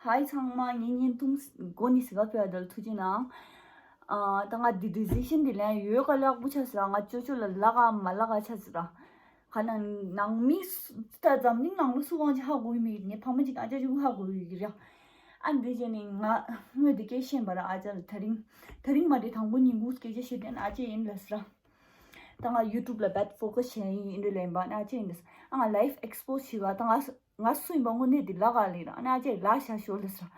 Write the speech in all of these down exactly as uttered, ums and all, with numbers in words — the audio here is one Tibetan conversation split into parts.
ཧའི་ཚང་མ། ངའི་བརྙན་ཐུང་མགོ་ནས་གཟིགས་ག་ཕེབས་པ་དེ་ལ་ཐུགས་རྗེ་གནང་། ཨ། ད་ང་འདི་ཌི་སི་ཤན་འདི་ལེན་ཡོད་ག་ལེགས་པོ་ཆགས་སོང་ར། ང་ཅོ་ཅོ་ལ་ལབ་ག་མ་ལབ་ག་ཆགས་སོང་ར། ག་ན་ནང་མི་སུ། ད་འཛམ་གླིང་ནང་ལ་སུ་གང་ཅིག་ཧ་གོ་གི་མེད། ངའི་ཕ་མ་གཅིག་ཨ་ཅག་གཅིག་ཧ་གོ་གི་རེད། ཨ་འདི་བྱས་ནས་ང་དངོས་དེ་སྐད་བཤད་པ་ར། ཨ་ཅག་ལ་དེ་རིང་། དེ་རིང་མ་རེད། དང་པོ་ཉིན་གུང་སྐད་ཆ་བཤད་དུས་ཨ་ཅག་ཡིན་ལབ་སོང་ར། ད་ང་ཡུ་ཊུབ་ལ་རྦད་ཕོ་ཀ་སི་བྱས་ཡིན་འདྲ་ལབ་པ། ཨ་ཅག་ཡིན་ལབ་སོང་། ཨ་ང་ལའིབ་ཨེགས་པོ་སི་བྱེད་ག། ད་ང་ང་སུ་ཡིན་པ་དངོས་གནས་འདི་ལབ་ག་ལེ་ར། ཨ་ནི་ཨ་ཅག་ལབ་བཞག་ཤོག་ལབ་སོང་།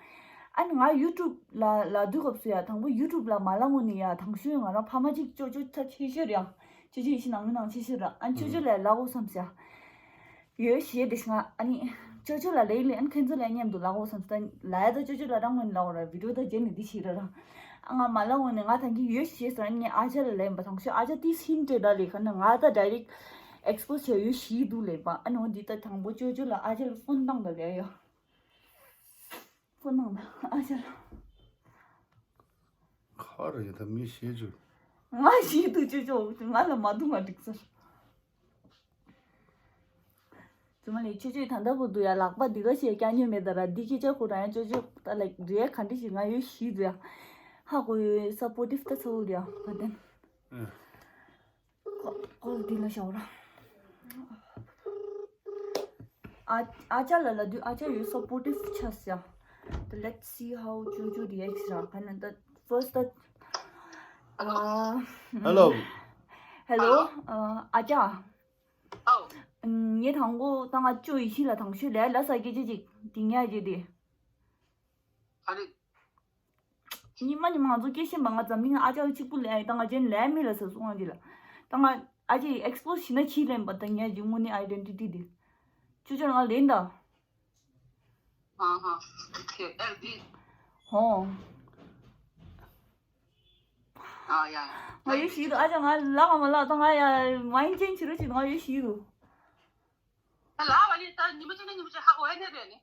ཨ་ནི་ང་ཡུ་ཊུབ་ལ་ལབ་དུས་སྐབས་སུ་ཡ། དང་པོ་ཡུ་ཊུབ་ལ་མ་ལབ་སྔོན་ནས་ཡ། དང་ཤོས་ང་རང་ཕ་མ་གཅིག་ཅོ་ཅོ་ཐ་ཆེ་ཤོས་རེད་ཡ། ཅོ་ཅོ་ཡིད་ཆེས་ནང་མི་ནང་ཆེ་ཤོས་ར། ཨ་ནི་ཅོ་ཅོ་ལ་ལབ་དགོས་བསམ་སོང་ཡ། ཡོད་ཤེས་དེ་ང་། ཨ་ནི་ཅོ་ཅོ་ལ་ལབ་ཡིན་ལེ། ཨ་ནི་ཁྱེད་ཚོ་ལ་མཉམ་དུ་ལབ་དགོས་བསམ་སོང་། ད་ལབ་ཡ། ད་ཅོ་ཅོ་ལ་རང་ངོས་ནས་ལབ་དགོས་ར། བི་ཌི་ཡོ་ད་རྗེས་ནས་འདི་བྱེད་ར་ར། ཨ་ང་མ་ལབ་སྔོན་ནས་ང་ད་གིན་ཡོད་ཤེས་ཟེར། ཨ་ནི་ཨ་ཅག་ལ་ལབ་ཡིན་པ། དང་ཤོས་ཨ་ཅག་དེ་སིན་ཏྲེ་ད་ལེ། ཁ་ན་ང་ད་ཌའི་རེག་ཨེགས་པོ་སི་བྱས་ཡོད་ཤེས་འདུག་ལབ་པ། ཨ་ནི་འོ་འདི་ད་དང་པོ་ཅོ་ཅོ་ལ་ཨ་ཅག་ལ་ཕོན་བཏང་ད་ལབ་ཡ། ཕོན་བཏང་ད་ཨ་ཅག་ལ། ག་རེ་ཡིན་ད་མི་ཤེས་ཅོ། ང་ཤེས་འདུག་ཅོ་ཅོ། ང་ལ་མ་འདུག་ང་འགྲིག་ཚར། ཚང་མ་ལ་ཅོ་ཅོ་ད་ལྟ་བུ་འདུག་ཡ། ལག་པ་འདི་ག་ཞིག་བཀྱག་ཉོས་མེད་ད་ར། འདི་སྐད་ཆ་ཁོ་རང་ཡ་ཅོ་ཅོ་ད་ལ་རེ་ག་འདྲ་ཞིག་ང་ཡོད་ཤེས་འདུག་ཡ། ཧ་གོ་ཡོད། སབ་པོར་ཊིབ་ད་ཚ་བོ་འདུག་ཡ། ག་དེ། ཨ། ཀོ་ལ་འདི་ལ་ཞའོ་ར། ཨ་ཨ་ཅག་ལ་ལབ་དུས་ཨ་ཅག་ཡོད་སབ་པོར་ཊིབ་ཆགས་སོང་ཡ། The let's see how ཅོ་ཅོ reacts ར། ག་ན་ད་first ད། ཨ། Hello. Hello. ཨ་ཨ་ཅག་ཨོ། ངས་དང་པོ་ད་ང་ཅོ་ཡིད་ཆེས་ལ་དང་ཤོས་ལབ་ལབ་ས་སྐད་ཆ་ཅིག་དེ་ཉག་ཅིག་དེ། ག་རེ། ཉི་མ་ཉི་མ་ང་ཚོ་སྐད་ཤེས་པ། ང་འཛམ་གླིང་ཨ་ཅག་གཅིག་པུ་ལབ་ཡིན། ད་ང་རྗེས་ལབ་མེད་ལབ་ཟེར་གསུང་ང་ཅིག་ལ། ད་ང་ཨ་ཅག་ཨེགས་པོ་སི་བྱེད་ན་ཅིག་ལབ་ཡིན་པ། ད་ངས་ཅིག་དངོས་གནས་ཨའི་ཌེན་ཊི་ཊི་དེ། ཅོ་ཅོ་ང་ལབ་ཡིན་ད། ཨ་ཧ། ཨོ་ཁེ། ཨེ་འདི། ཧོ། ཨ་ཡ་ཡ། ང་ཡོད་ཤེས་འདུག་ཨ་ཅག་ང་ལབ་ག་མ་ལབ། ད་ང་ཡ་མ་ཡིན་ཅན་བྱེད་རོགས་བྱེད། ང་ཡོད་ཤེས་འདུག་ད་ལབ་པ་ནི་ད་ཉི་མ་གཅིག་ན་ཉི་མ་གཅིག་ཧ་གོ་ཡ་ནི་རེད་ནི།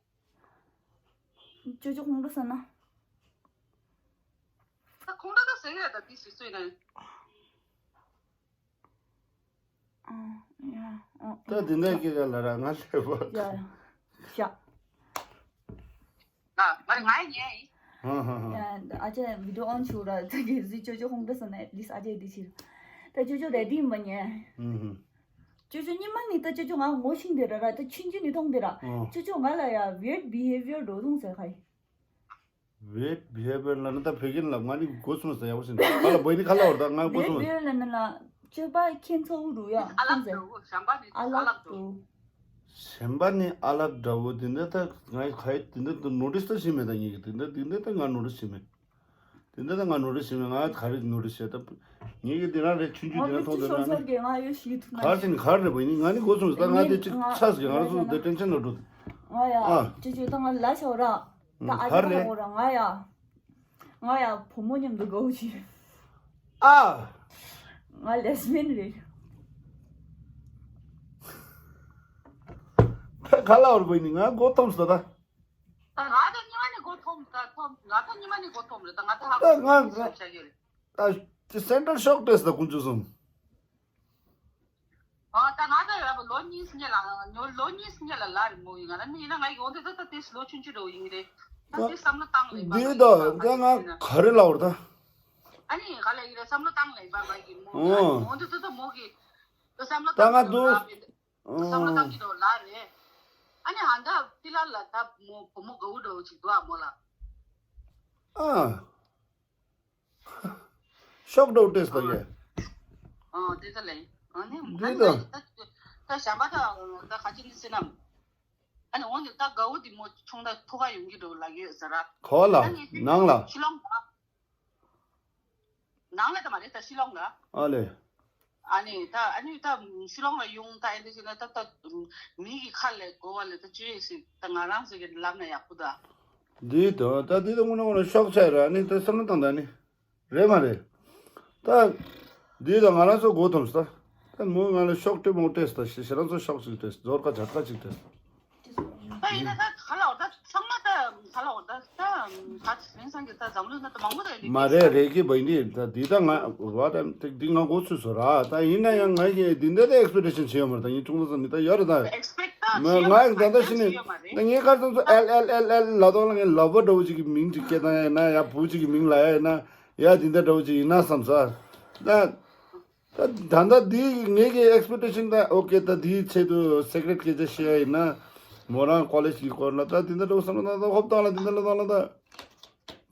ཅོ་ཅོ་ཁོང་ཁྲོ་ཟ་ན། ད་ཁོང་ཁྲོ་ད་ཟ་གི་རེད། ད་དེ་སུས་གསོས་ན། ཨ་ཡ། ཨ། ད་འདི་འདྲ་སྐད་ཆ་ལབ་ར་ང་སླེབས་པ། ཡ་ཡ། ཤ། ང་ང་ང་ཡིན། ཧ་ཧ་ཧ། ཡ། ཨ་ཅག་བི་ཌི་ཡོ་ཨོན་བྱུག་ར། ད་གི་ཟི་ཅོ་ཅོ་ཁོང་ཁྲོ་ཟ་ན་ཨེ་ཊི་ལིསཊ་ཨ་ཅག་འདི་ཕྱིར། ད་ཅོ་ཅོ་རེ་ཌི་ཡིན་པ་ཉན། ཧུམ་ཧུམ། ཅོ་ཅོ་ཉི་མ་ནི་ད་ཅོ་ཅོ་ང་ངོ་ཤེས་དེ་ར་ར། ད་ཆུང་ཆུང་ནས་མཐོང་དེ་ར། ཨོ། ཅོ་ཅོ་ང་ལ་ཡ་ཝི་ཡརཌ་བི་ཧེ་བི་ཡར་འགྲོ་འདུག་ཟེར་ཁ་ཡི། ཝི་ཡརཌ་བི་ཧེ་བི་ཡར་ལབ་ན་ད་བོད་སྐད་ལ་ང་ནི་མགོ་ཚོས་ཟེར་ཡག་པོ་ཞིག་འདུག་ག་ལ་བོད་ནི་ག་ལ་བར་ད་ང་མགོ་ཚོས། ཝི་ཡརཌ་བི་ཧེ་བི་ཡར་ལབ་ན་ལ་སྤྱོད་པ་ཁྱད་མཚར་པོ་འདུག་ཡ། ཨ་ལགས་འདྲ་བོ། གཞན་པ་ནི་ཨ་ལགས་འདྲ་བོ། གཞན་པ་ནི་ཨ་ལགས་འདྲ་བོ། དེ་འདྲ་ད་ང་ག་ཡི་དེ་འདྲ་ད་ནོ་ཊིསི་ད་བྱས་མེད། ད་ངེད་ཀྱི་དེ་འདྲ་དེ་འདྲ་ད་ང་ནོ་ཊིསི་བྱས་མེད། དེ་འདྲ་ད་ང་ནོ་ཊིསི་བྱས་མེད། ང་ག་རེ་ནོ་ཊིསི་བྱས། ད་ངེད་ཀྱི་དེ་རང་རེད། ཆུང་ཆུང་དེ་རང་མཐོང་དེ་རང་ནི། ང་ཡོད་ཤེས་ཐུབ་ན། ག་རེ་ཟེར་ནི་ག་རེ་རེད་བོད་ནི། ང་ནི་མགོ་ཚོས་ད་ང་དེ་ཅིག་ང་ཚ་ཟེར། ང་རང་ཚོ་ང་དེ་ཊེན་ཤན་ལ་འགྲོ། ང་ཡ། ཨ། ཅོ་ཅོ་ད་ང་ལ་ཤོག་ར། ད་ཨ་ག་རེ་རེད། ང་ཡ། ང་ཡ་བུ་མོ་མཉམ་དུ་དགའ་བོ་བྱེད། ཨ། ང་ལེ་སི་བི་ཡན་རེད། ད་ག་ལ་བར་བོད་ནི་ང་མགོ་འཐོམས་སོང་ད། ད་ང་ད་ཉི་མ་ནས་མགོ་འཐོམས། ད་འཐོམས། ང་ད་ཉི་མ་ནས་མགོ་འཐོམས་རེད། ད་ང་ད་ཧ་ད་གོ་ང་ཤེས་བྱ་རྒྱུ་རེད། ད་སེན་ཊྲལ་ཤོག་སྤྲད་ད་དཀོན་མཆོག་གསུམ། ཨ་ད་ང་ད་ཡོད་པ་ལོ་གཉིས་སྔོན་ལ། ལོ་ལོ་གཉིས་སྔོན་ལ་ལབ་རེད་མོ་ཡིན། ང་ད་ནི་ཡིན་ན་ང་ཡི་འོ་འདི་ད་ད་དེ་ལོ་ཆུང་ཆུང་འདྲ་བོ་ཡིན་རེད། ད་དེ་བསམ་བློ་བཏང་ལེ་བ་འདི་ད་ད་ང་ག་རེ་ལབ་རེད་ད། ཨ་ནི་ག་ལ་ཡིན་རེད། བསམ་བློ་བཏང་ལེ་བ་ང་གི་མོ་ཨོ། འོ་འདི་ད་ད་མོ་གི་ད་བསམ་བློ་ད་ང་བཏང་འདུག་ལབ་རེད། བསམ་བློ་བཏང་གི་འདུག་ལབ་རེད། ཨ་ནི་ཧ་ད་ཏི་ལ་ལ་ད་མོ་བུ་མོ་དགའ་བོ་འདྲ་བོ་ཅིག་འདུག་ཨ་མོ་ལ། ཨ། ཤོག་འདྲ་བོ་སྤྲད་ད་ཡ། ཨ་དེ་ད་ལེ། ཨ་ནི་འདི་ད། ད་ད་གཞན་པ་ད་ད་ག་ཅི་ནི་སེ་ནམ། ཨ་ནི་འོ་ནི་ད་དགའ་བོ་འདི་མོ་ཆུང་ད་ཐུག་ག་ཡོང་གི་འདྲ་བོ་ལབ་ཡོད་ཟེར་ར། ག་བ་ལ། ཨ་ནི་ནང་ལ། ཤི་ལོང་ད། ནང་ལ་ད་མ་རེད། ད་ཤི་ལོང་ལ། ཨ་ལེ། ཨ་ནི་ད་ཨ་ནི་ད་ཤི་ལོང་ལ་ཡོང་ད་ཨེ་འདྲ་ཞིག་ན་ད་ད་མི་གི་ཁ་ལས་གོ་བ་ལས་ད་ཅི་ཡོད་ཞིག་ད་ང་རང་ཚོ་གི་ལབ་ན་ཡག་པོ་ད། འདི་ད་ད་འདི་ད་དངོས་གནས་དངོས་གནས་ཤོག་ཆགས་ར། ཨ་ནི་ད་བསམ་བློ་བཏང་ད་ཨ་ནི། རེད་མ་རེད། ད་འདི་ད་ང་རང་ཚོ་མགོ་འཐོམས་ད། ད་མོ་ང་ལ་ཤོག་སྤྲད་མོ་སྤྲད་ད་ཞེ་ཞེ་རང་ཚོ་ཤོག་ཅིག་སྤྲད། ཟོར་ཁ་ཇ་ཁ་ཅིག་སྤྲད། ད་ཡིན་ན་ད་ག་ལ་འོ་ད་ཚང་མ་ད་ག་ལ་འོ་ད་ད་ད་དེང་སང་གི་ད་འཛམ་གླིང་ན་ད་མང་པོ་ད་ཡིན་མ་རེད། རེད་ཀི་བ་ཡིན་ནི་ད་འདི་ད་ང་བ་ད་འདི་ང་མགོ་ཚོས་སོ་ར། ད་ཡིན་ན་ཡང་ང་ཡི་འདི་འདྲ་ད་ཨེག་སི་པེག་ཊེ་ཤན་བྱེད་ཡོད་མ་རེད། ད་ཡིན་ཆུང་ད་ཙམ་མི་ད་ཡོད་རེད་ད། ཨེག་སི་པེག་ཊི་ ང་ཡང་ད་ལྟ་ཤི་ནས་ད་ངའི་ཁར་ཚང་ཚོ་ཨེལ་ཨེལ་ཨེལ་ཨེལ་ལབ་དོགས་ལ། ངས་ལབ་པ་འདྲ་བོ་ཅིག་གི་མིང་ཅིག་སྐད་བཏང་ཡ་ཡིན་ན། ཡ་བུ་ཅིག་གི་མིང་ལབ་ཡ་ཡིན་ན། ཡ་འདི་འདྲ་འདྲ་བོ་ཅིག་ཡིན་ན་བསམ་ས། ད་ད་ད་ལྟ་འདི་ངེད་ཀྱི་ཨེགས་པེག་ཊེ་ཤན་ད་ཨོ་ཀེ། ད་འདིའི་ཆེད་དུ་སི་ཀི་རེཊ་སྐད་ཆ་བཤད་ཡ་ཡིན་ན། མོ་རང་ཀོ་ལེཇ་གི་སྐོར་ལ་ད་འདི་འདྲ་འདྲ་བོ་བསམ་ན། ད་ཧོབ་བཏང་ལ་འདི་འདྲ་ལ་བཏང་ལ་ད།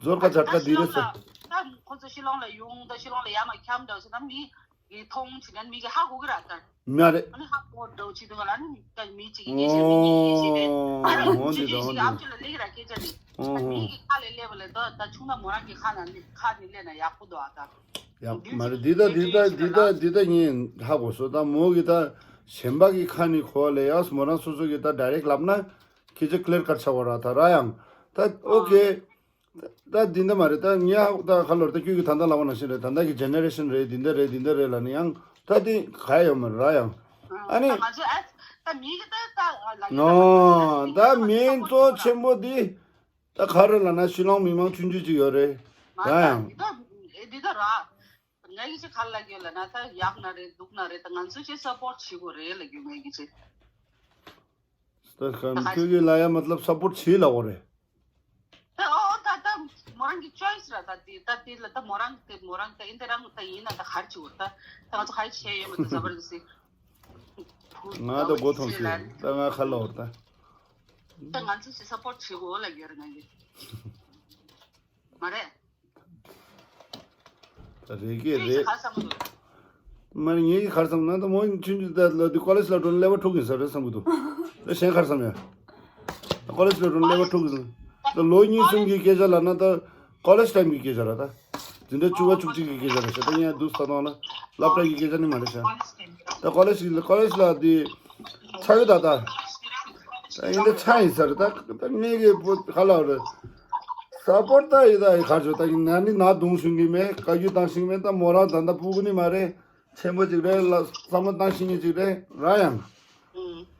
ཛོར་ཁ་ཇག་ཁ་འདི་རེད་ཟེར། ད་ཁོ་ཚོ་ཤི་ལོང་ལ་ཡོང་། ད་ཤི་ལོང་ལ་ཡར་མར་འཁྱམས་འདྲ་བོ་ཟེར་ན། མི་གི་མཐོང་བྱེད་ན་མི་གི་ཧ་གོ་གི་ར་ད། མ་རེད། ཨ་ནི་ཧ་གོ་འདྲ་བོ་བྱེད་འདུག་ག་ལ། ཨ་ནི་ད་མི་གཅིག་གིས་སྐད་ཆ། མི་གཉིས་གིས་སྐད་ཆ་རེད། ཨ་ནི་ཆུང་ཆུང་ཞིག་གི་ཨམ་ཅོག་ལ་སླེབས་ཀྱི་ར་སྐད་ཆ་རེད། ཨ་ནི་མི་གི་ཁ་ལ་སླེབས་པ་ལ་ད་ད་ཆུང་མ་མོ་རང་གི་ཁ་ལ་ཁ་ནས་སླེབས་ན་ཡག་པོ་འདུག་ཨ། ད་ཡག་མ་རེད། འདི་ད་འདི་ད་འདི་ད་འདི་ད་ངས་ཧ་གོ་སོང་། ད་མོ་གི་ད་གཞན་པ་གི་ཁ་ནས་གོ་བ་ལས་ཡག་མོ་རང་སོ་སོ་གི་ད་ཌའི་རེག་ལབ་ན་སྐད་ཆ་ཀླེར་ཀཊ་ཆགས་པ་ར། ད་ར་ཡང་ད་ཨོ་ཀེ། ད་འདི་འདྲ་མ་རེད། ད་ངས་ཧ་ད་ཁ་ལོར་ད་ཁྱོད་ཀྱིས་ད་ལྟ་ལབ་པ་ནང་བཞིན་རེད། ད་ལྟ་གི་ཇེ་ནེ་རེ་ཤན་རེད། འདི་འདྲ་རེད། འདི་འདྲ་རེད་ལབ་ན་ཡང་ད་དེ་ག་ཡོད་མ་རེད་ར་ཡང་། ཨ་ནི་ད་ང་ཚོ་ཨ་ད་མི་གི་ད་ད་ལ་ནོ། ད་མི་གཙོ་ཆེན་པོ་འདི་ད་ག་རེ་ལབ་ན་ཤི་ལོང་མི་མང་ཆུང་ཆུང་ཅིག་ཡོད་རེད་ར་ཡང་། འདི་ད་འདི་ད་ར་ང་གི་ཅིག་ག་ལ་ཡོད་ལབ་ན། ད་ཡག་ན་རེད་སྡུག་ན་རེད། ད་ང་ཚོ་ཅིག་སཔོར་ཊི་བྱེད་དགོས་རེད་ལབ་ཡོད་ངས་གི་ཅིག་ད་ཁ་ཁྱོད་ཀྱིས་ལབ་ཡ་མ་ལབ་སཔོར་ཊི་བྱེད་ལབ་དགོས་རེད། ད་ཨོ་ད་ད་མོ་རང་གི་ཅོའི་སི་ར། ད་དེ་ད་དེ་ལ་ད་མོ་རང་དེ་མོ་རང་ད་ཨིན་ད་རང་ད་ཡིན་ན་ད་ག་རེ་བྱེད་དགོས། ད་ད་ང་ཚོ་ག་རེ་བྱས་ཡོད་མ་ད་ཟ་བར་གི་སི། ང་ད་མགོ་ཐོམ་སོང་། ད་ང་ཁ་ལོར་ད། ད་ང་ཚོ་ཅིག་སཔོར་ཊི་བྱེད་དགོས་ལབ་ཡོད་རེད་ང་གི། མ་རེད། རེད་ཀྱི་རེད། མ་རེད། ངེད་ཀྱི་ག་རེ་བསམ་ན་ད་མོ་ཆུང་ཆུང་ད་ལ་དུ་ཀོ་ལེཇ་ལ་འགྲོ་ན་ཀླད་པ་འཁྲུག་གིན་ས་རེད་བསམ་གི་འདུག་ད་གཞན་ག་རེ་བསམ་ཡ། ཀོ་ལེཇ་ལ་འགྲོ་ན་ཀླད་པ་འཁྲུག་གིན་ས། ད་ལོ་གཉིས་གསུམ་གྱི་སྐད་ཆ་ལབ་ན་ད་ཀོ་ལེཇ་ཊའིམ་གྱི་སྐད་ཆ་རེད། ད་འཛིན་གྲྭ་བཅུ་པ་བཅུ་གཅིག་གི་སྐད་ཆ་རེད་ཤག་ད་ངས་འདུག་ས་དང་ལ་སློབ་གྲྭ་གི་སྐད་ཆ་ནི་མ་རེད་ཤག་ད་ཀོ་ལེཇ་ཀོ་ལེཇ་ལ་དེ་ཆགས་ཡོད། ད་ད་ད་ཡིན་ད་ཆགས་ཡིན་ས་རེད། ད་ད་ངེད་ཀྱི་བུ་ག་ལ་རེད། ས་པོར་ཊ་ཡི་ད་ཡི་གར་ཆོ་ད་ཡིན་ན་ནི་ན་རྡུང་ཤིང་གི་མེད། བཀའ་བཀྱོན་བཏང་ཤིང་མེད། ད་མོ་རང་ད་ད་སྤུ་གུ་ནི་མ་རེད། ཆེན་པོ་ཅིག་རེད་ལ་བསམ་བློ་བཏང་ཤིང་ངེ་ཅིག་རེད་ར་ཡང་།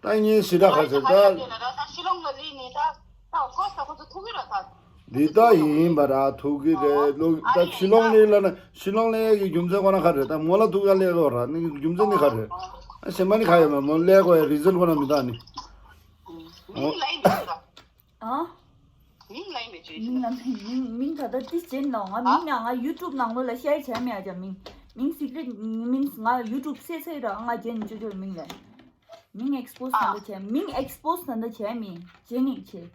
ད་ངས་ཞི་དྲག་ཁ་ཆེ་ད། འདི་ད་ཡིན་པ་ར་ཐུག་གི་རེད་ལོ། ད་ཤི་ལོང་ལས་ལ་ན་ཤི་ལོང་ལས་ཀྱི་རྒྱུ་མཚན་ཁོ་ན་ག་རེད། ད་མོ་ལ་ཐུག་ཡ་ལས་གོ་ར་ནི་རྒྱུ་མཚན་ནི་ག་རེད། ཨ་ཞེ་མ་ནི་ག་ཡོད་མ་མོ་ལས་གོ་ཡ་རི་ཛན་ཁོ་ན་མི་ད་ནི། ཨ། མིང་ལ་མིང་མིང་ད་ལྟ་ཏི་ཅན་ནོ། ང་མིང་ང་ང་ཡུ་ཊུབ་ནང་ལོ་ལ་ཤེར་བྱས་མེད་ཨ་ཅག་མིང་མིང་སི་ཀི་རེཊ་མིང་ང་ཡུ་ཊུབ་སེ་སེ་ར་ང་ཅན་ཅོ་ཅོ་མིང་ལ་མིང་ཨེགས་པོ་སི་ད་ལྟ་བྱས་མིང་ཨེགས་པོ་སི་ད་ལྟ་བྱས་མིན་ཅན་ནིང་བྱས།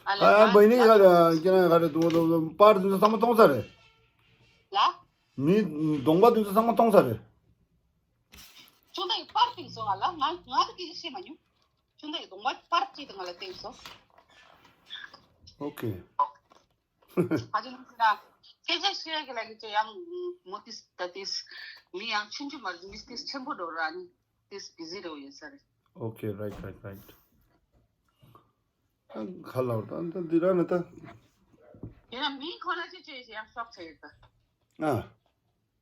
ཨ་བ་ནི་ག་རེ་ཁྱེད་རང་ག་རེ་དུ་དུ་པར་དུ་ཚང་མ་གཏོང་ས་རེད། ལ། མི་གདོང་པ་དུ་ཚང་མ་གཏོང་ས་རེད། ཁྱོད་ད་ཡི་པར་ཏིང་སོང་ང་ལ་ང་ང་ད་སྐད་ཆ་བཤད་མ་མྱོང་། ཁྱོད་ད་ཡི་གདོང་པ་པར་ཅིག་དང་ང་ལ་ཏིང་སོང་། ཨོ་ཀེ། ཨ་ཅེ་ནང་ཟེར་ན་སྐད་ཆ་བཤད་ཡ་གི་ལ་གི་ཅེ་ཡང་མོ་ཏིས་ད་ཏིས་མི་ཡང་ཆུང་ཆུང་མ་རེད། མི་ཏིས་ཆེན་པོ་འགྲོ་ར་ནི་ཏིས་བི་ཟི་རེ་བ་ཡོད་ས་རེད། ཨོ་ཀེ་རའིཊ་རའིཊ་རའིཊ། ད་ག་ལ་བར་ད་ད་འདི་ར་ན་ད། ཡིན་ན་མིང་ཁོ་ན་ཅེ་ཅེ་ཡང་ཤོག་ཆེ་ཡོད་ད། ཨ།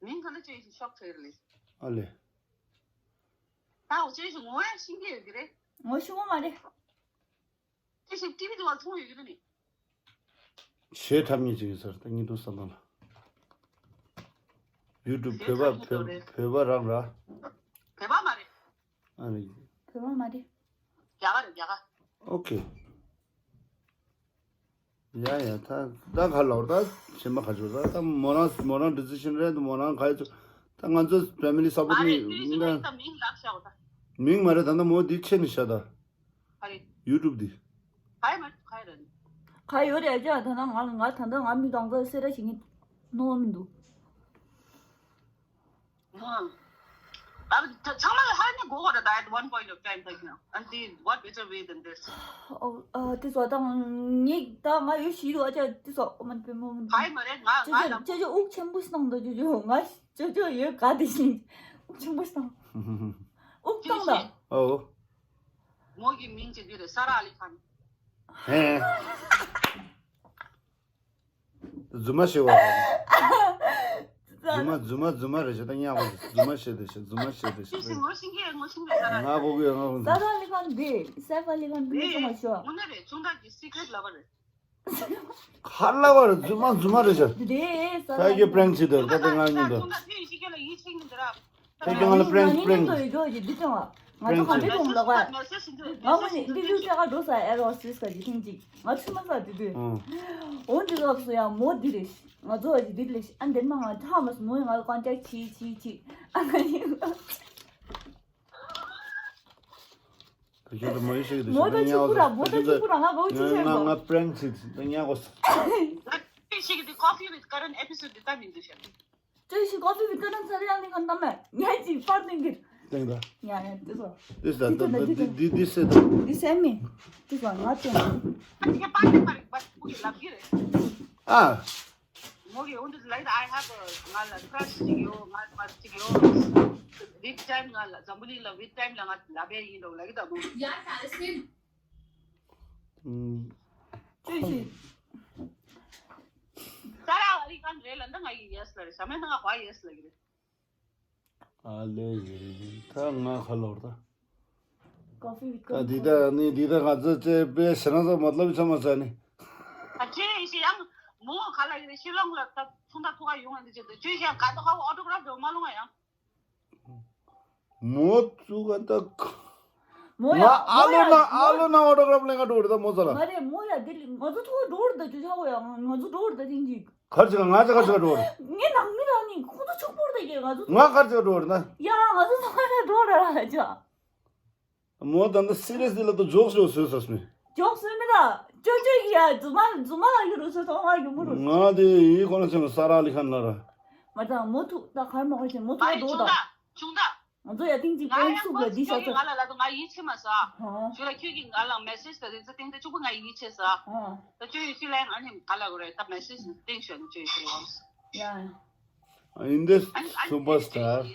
མིང་ཁ་ལ་ཅོ་ཡིན་ཤོག་ཁྲེར་ལེ། ཨ་ལེ། ད་འོ་ཅོ་ཡིན་ངོ་ཡ་ཤིང་གི་ཡོད་ཀྱི་རེད། ངོ་ཤི་བོ་མ་རེད། ཅོ་ཞིག་ཊི་བི་དུ་བ་མཐོང་ཡོད་ཀྱི་རེད་ནི། ཞེ་ཁྲབ་ཉེ་ཅིག་ཡོད་ས་རེད་ད་ཉི་དུ་ས་དང་ལ། ཡུ་ཊུབ་བོད་པ་བོད་བོད་པ་རང་ར། བོད་པ་མ་རེད། ཨ་ནི། བོད་པ་མ་རེད། རྒྱ་གར་རེད་རྒྱ་གར། ཨོ་ཀེ། ཡ་ཡ་ད་ད་ག་ལོར་ད་ཆེན་པ་ག་ཚོད་ད་ད་མོ་རང་མོ་རང་ཌི་སི་ཤན་རེད། མོ་རང་ག་ཚོད་ད་ང་ཚོ་ཕེ་མི་ལི་སབ་པོར་ཊི་ནི་ད་མིང་ལབ་ཤག་ད། མིང་མ་རེད། ད་ད་མོ་འདི་ཆེ་ནི་ཤ་ད། ཡུ་ཊུབ་འདི། ག་ཡོད་རེད་ཅག་ད་ད་ང་ང་ད་ད་ང་མི་གང་ག་སེ་ར་ཞིག་ནི་ནོ་མི་འདུག་ཨ། ད་ཚང་མ་ལ་ཧ་ནི་གོ་གོ་ར་ད་at one point of time ད་ཡིན་ཨན་ཏི་what better way than this. ཨོ་ཨ་དེ་ཚོ་ད་ངེད་ད་ང་ཡོད་ཤི་རུ་ཨ་ཅག་དེ་ཚོ་ཨོ་མ་པེ་མོ་མ་ཧའི་མ་རེད་ང་ཅོ་ང་ཅོ་ལ་ཅོ་ཅོ་དབུགས་ཆེན་པོ་སྣང་ད་ཅོ་ཅོ་ང་ཅོ་ཅོ་ཡོད་ག་དེ་བཞིན་དབུགས་ཆེན་པོ་སྣང་དབུགས་བཏང་ད། ཨོ། མོ་གི་མིང་ཅིག་འདི་རེད་ས་ར་ཨ་ལི་ཁན། ཧེ། རྫུན་མ་བཤད་པ་རེད། རྫུན་མ་རྫུན་མ་རྫུན་མ་རེད་ཤག་ད་ཉག་པ་རྫུན་མ་བཤད་དེ་ཤག་རྫུན་མ་བཤད་དེ་ཤག་ཅི་ཞིག་ངོ་ཤེས་ཀྱི་ངོ་ཤེས་ཀྱི་ཟེར་ར། ང་གོ་གི་ཡོད་ང་གོ་ས་ད་ལི་ཁང་འདི་ས་ད་ལི་ཁང་འདི་ཚོ་མ་ཤོག་དངོས་གནས་རེད། ཅུང་ད་གི་སི་ཀྲེ་ཊི་ལབ་པ་རེད། ག་ལབ་པ་རེད། རྫུན་མ་རྫུན་མ་རེད་ཤག་འདི་རེད་ས་ད་ད་ལི་ཁང་ཁྱེད་ཀྱི་པྲེང་ཤིག་དེ་ད་དེ་ང་ཉིན་དུ་ཅུང་ད་ཕྱི་ཡི་ཤི་ཀེ་ལ་ཡིད་ཆེས་ཀྱི་འདི་ར། ཁྱེད་ཀྱི་ང་ལ་པྲེང་པྲེང་ང་ཉིན་དུ་ཡོད་ཀྱི་འདི་ཅང་བ། ང་ཚོ་ག་འདྲའི་དྲུང་ལ་བ། ང་ངོས་ནས་ཏི་ཏི་ཏི་ག་འགྲོ་ས་ཨེ་རོ་སིས་ག་ཅིག་ཐེངས་གཅིག་ང་ཚོ་མ་ས་ཏི་ཏི། ཨང་། འོ་འདི་ལོགས་སུ་ཡང་མོ་འདི་རེད། ང་ཚོ་ཨ་ཅིག་འདི་རེད། ཨ་འདན་མ་ང་ཐག་མ་སོང་མོས་ང་ལ་ཀོན་ཊེག་བྱེད་བྱེད་བྱེད། ཨ་ང་ཡིན། ཁྱོད་ཚོ་མོ་ཡི་ཤིག་དུ་མོ་ད་ཤོད་ན་ཆུ་ཁུ་ར་མོ་ད་ཆུ་ཁུ་ར་ང་གོ་ཆུ་ཆེན་ང་པོ། ང་པྲེང་ཤིག་དུ་ཉག་གོ། ཤིག་དུ་ཀོ་ཕི་ཝི་ཀ་རན་ཨེ་པི་སོད་དུ་ད་མིན་དུ་ཤ། ཅོ་ཤི་ཀོ་ཕི་ཝི་ཀ་རན་ས་རེ་ཡང་ནི་ག་ནམ་མེ་ཉ་ཅིག་པར་ཏིང་གིར། ཏེང་ད། ཡ་ཡ་དེ་སོ། This is the, the, the, the, this is the. This is me. དེ་སོ་ང་ཏེང་། ཁྱེད་པར་ཏིང་པར་པར་ཁུ་ཡི་ལབ་གི་རེད། ཨ། མོ་གི་འོན་ཏེ་ལའི་ཨའི་ཧེབ་ང་ལ་ཀྲ་ཤི་ཅིག་ཡོད། ང་ལ་ཅིག་ཡོད། ཝིད་ཊའིམ་ང་ལ་འཛམ་བུ་གླིང་ལ་ཝིད་ཊའིམ་ལ་ང་ལབ་ཡ་ཡིན་འགྲོ་ལབ་གི་ད་མོ། ཡ་ད་སེམས། ཨུམ། ཅི་ཞིག་ས་ར་ཨ་རི་ཁན་རེད་ལ་འདི་ང་ཡི་ཡེ་སི་ལ་རེད། ས་མེད་ན་ང་ཧ་ཡེ་སི་ལ་གི་རེད། ཨ་ལེ་ཡེ་རེད། ད་ང་ཁ་ལོར་ད། ཀོ་ཕི་ཝིད་ད་ཀོ་ཕི། འདི་ད་ནི་འདི་ད་ང་ཚོ་ཅེ་པེ་ཤ་ན་ཚོ་མ་ལབ་ཆ་མ་ས་ནི། ཨ་ཅེ་ཡེ་ཤི་ཡང་མོ་ཁ་ལ་གི་རེད། ཤི་ལོང་ལ་ད་ཐུང་ད་ཐུ་ག་ཡོང་ང་འདི་ཅེ་ད་ཅེ་ཡེ་ཤི་ཡང་ག་ད་ཁ་ཨོ་ཊོ་གྷ་རབ་འགྲོ་མ་ལོང་ང་ཡང་། མོ་ཙུ་ག་ད། མོ་ཡ་ང་ཨ་ལོ་ན་ཨ་ལོ་ན་ཨོ་ཊོ་གྷ་རབ་ལེན་ག་འགྲོ་རེད་ད་མོ་ཚ་ལ། མ་རེད་མོ་ཡ་དེ་ལི་ང་ཚོ་ཐུག་འགྲོ་རེད་ད་ཅུ་ཆ་གོ་ཡ་ང་ཚོ་འགྲོ་རེད་ད་ཐེངས་གཅིག་གར་ཅི་ག་ང་ཅི་ག་ཅི་ག་འགྲོ་རེད། ངའི་ནང་མི་རང་ནི་ཁོ་ཚོ་ཕྱུག་པོ་རེད་ད་ཀྱེ་ང་ཚོ། ང་གར་ཅི་ག་འགྲོ་རེད་ན། ཡ་ང་ཚོ་ཚོ་ཁ་འགྲོ་རེད་ལ་ཅ། མོ་ད་ནི་སི་རི་ཡས་ལ་ཏུ་ཇོག་ཇོག་བཟོས་ས་སྨི། ཇོག་བཟོས་མི་ད། ཅོ་ཅོ་ཡི་ཡ་རྫུན་མ་རྫུན་མ་ལ་ཡུ་རུ་སོ་ཐོང་ང་ཡུ་མུ་རུ། ང་དེ་ཡི་ཁོ་ན་ཆེན་ས་ར་ཨ་ལི་ཁན་ལ་ར། མ་ད་མོ་ཐུག་ད་ཁར་མ་ཁོ་ཆེན་མོ་ཐུག་འགྲོ་ད། ང་ཚོ་ཡ་ཏིང་ཅིག་ང་ཡང་ཁོ་ཚོ་ང་ལ་ལ་ང་ཡིད་ཆེས་མ་ས། ཞུ་ལ་ཁྱོད་ཀྱིས་ང་ལ་མེ་སེ་ཇི་ད་དེ་ཚོ་ཏིང་ཏེ་གཅིག་པུ་ང་ཡིད་ཆེས་ས། ད་ཅོ་ཡི་ཤི་ལ་ཡང་ཨ་ནི་ག་ལ་གོ་རེད་ད་མེ་སེ་ཇི་ཏིང་ཤོད་ནི་ཅོ་ཡི་ཤི་ལ་ཡང་། ཡ་ཡ། In this superstar.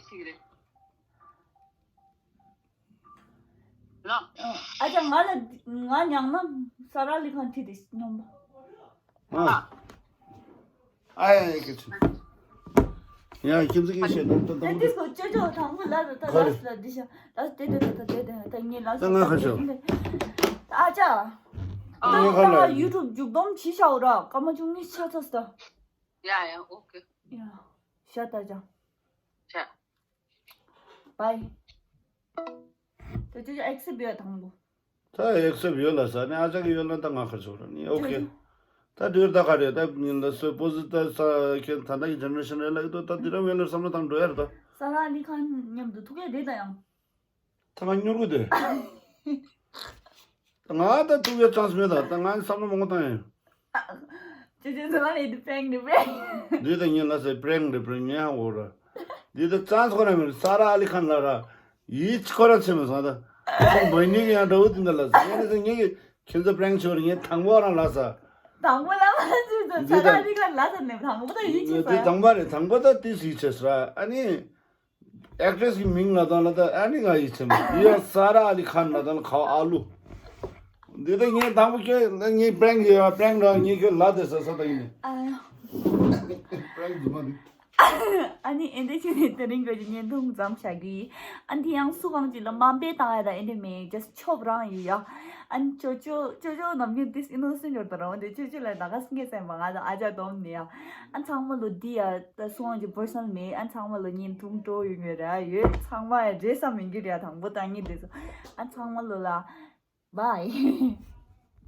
ཨ་ཅག་ང་ལ་ང་ཉང་ན་ས་ར་ལི་ཁང་ཁྲིད་དེ་སྙོམས་པ། ཨ་ཡ་ཡ་ཀི་ཆུ། ཡ་ཁྱིམ་ཚེས་ཀྱི་བཤད་ན་ཏོ་ཏོ། དེ་ཏིས་ཀོ་ཅོ་ཅོ་དང་པོ་ལ་ད་ལ་ལ་འདི་ཤ་ད་དེ་དེ་དེ་དེ་དེ་དེ་ངེ་ལ་ད་ང་ཁ་ཤོ། ཨ་ཅག་ང་ཁ་ལ་ཡུ་ཊུབ་མཇུག་སྡོམ་བྱེད་ཤའོ་ར་སྐར་མ་བཅུ་གཉིས་ཆ་ཚ་ས། ཡ་ཡ་ཨོ་ཀེ། ཡ་ཤ་ད་ཅག་ཤ། བའི། ད་ཅི་ཅི་ཨེག་སེབ་ཡོད་དང་པོ། ད་ཨེག་སེབ་ཡོད་ལ་ས་ནི་ཨ་ཅག་གི་ཡོད་ལ་ད་ང་ཁར་ཆོག་ར་ནི་ཨོ་ཀེ། ད་དུས་ད་ག་རེད་ད་ཉིན་ལ་སོ་པོ་ཟི་ད་ས་ཁྱེད་ད་ད་གི་ཇེ་ནེ་རེ་ཤན་རེད་ལ་གི་དོ་ད་དི་ར་ཝེ་ལ་བསམ་བློ་བཏང་འགྲོ་ཡ་རེད་ད། ས་ར་ཨ་ལི་ཁན་མཉམ་དུ་ཐུག་ཡ་རེད་ད་ཡང་། ད་ང་སྙོར་གི་དེ། ང་ད་ཐུག་ཡ་ཅང་སི་མེད་ད་ད་ང་བསམ་བློ་མང་པོ་བཏང་ཡ། ཅི་ཅི་ཟེར་ལ་ཡི་དུ་པྲེང་རེད་པྲེང་། འདི་ད་ཉིན་ལ་ཟེར་པྲེང་རེད་པྲེང་ཉན་ཧ་འོ་ར། འདི་ད་ཅང་སི་ཁོ་ར་མེད་ས་ར་ཨ་ལི་ཁན་ལ་ར། ཡིད་ཆེས་ཁོ་ར་ཆེ་མ་སོང་ད། ཁོང་བོད་ཉིད་ཀྱི་ཡང་འདྲ་བོ་དེ་འདྲ་ལ་ཟེར་ངས་ཟེར་ངས་ཀྱི་ཁྱེད་ཚོ་པྲེང་ཆོར་ངས་དང་པོ་རང་ལ་ཟ། དང་པོ་ལ་མ་ཟེར་ད་ས་ར་ཨ་ལི་ཁན་ལ་ཟ་ནས་དང་པོ་ད་ཡིད་ཆེས་ཟ། དེ་དང་པོ་རེད་དང་པོ་ད་དེ་ཡིད་ཆེས་ཟ་ཨ་ནི། ཨེག་ཊྲེ་སི་གི་མིང་ལ་དང་ལ་ད་ཨ་ནི་ང་ཡིད་ཆེས་མ་ཡ་ས་ར་ཨ་ལི་ཁན་ལ་དང་ལ་ཁ་བ་ཨ་ལུ། འདི་ད་ངས་དང་པོ་ཁྱོད་ད་ངས་པྲེང་ཡོད་པྲེང་ར་ངས་ཁྱོད་ལ་དེ་ཟ་ས་ད་ཡིན་ནི། ཨ་ཡ། པྲེང་རྫུན་མ་འདི། ཨ་ནི་ཨེ་འདྲ་བྱས་ནས་དེ་རིང་གི་བརྙན་ཐུང་མཚམས་བཞག་གི། ཨ་ནི་དེ་ཡང་སུ་གང་ཅིག་ལ་དམའ་འབེབས་བཏང་ཡ་ད་ཨེ་འདྲ་མེད་just ཆོབ་རང་ཡིན་ཡ། ཨ་ནི་ཅོ་ཅོ་ཅོ་ཅོ་ནམ་རྒྱུན་དེ་ཨི་ནོ་སེན་ཊ་ཡོད་པ་རང་དེ་ཅོ་ཅོ་ལ་ད་ག་སེ་ངས་སེམས་པ་ང་ད་ཨ་ཅག་སྡོམ་ནི་ཡ། ཨ་ཚང་མ་ལོ་འདི་ཡ་ད་སུ་གང་ཅིག་པར་སོ་ནལ་མེད། ཨ་ཚང་མ་ལོ་བརྙན་ཐུང་སྤྲོ་ཡོང་ངེས་ར་ཡོད། ཚང་མ་ཡ་འདྲེ་ས་མི་འགྱུར་ཡ་དང་པོ་ད་ངས་དེ་ཚོ་ཨ་ཚང་མ་ལོ་ལ། Bye.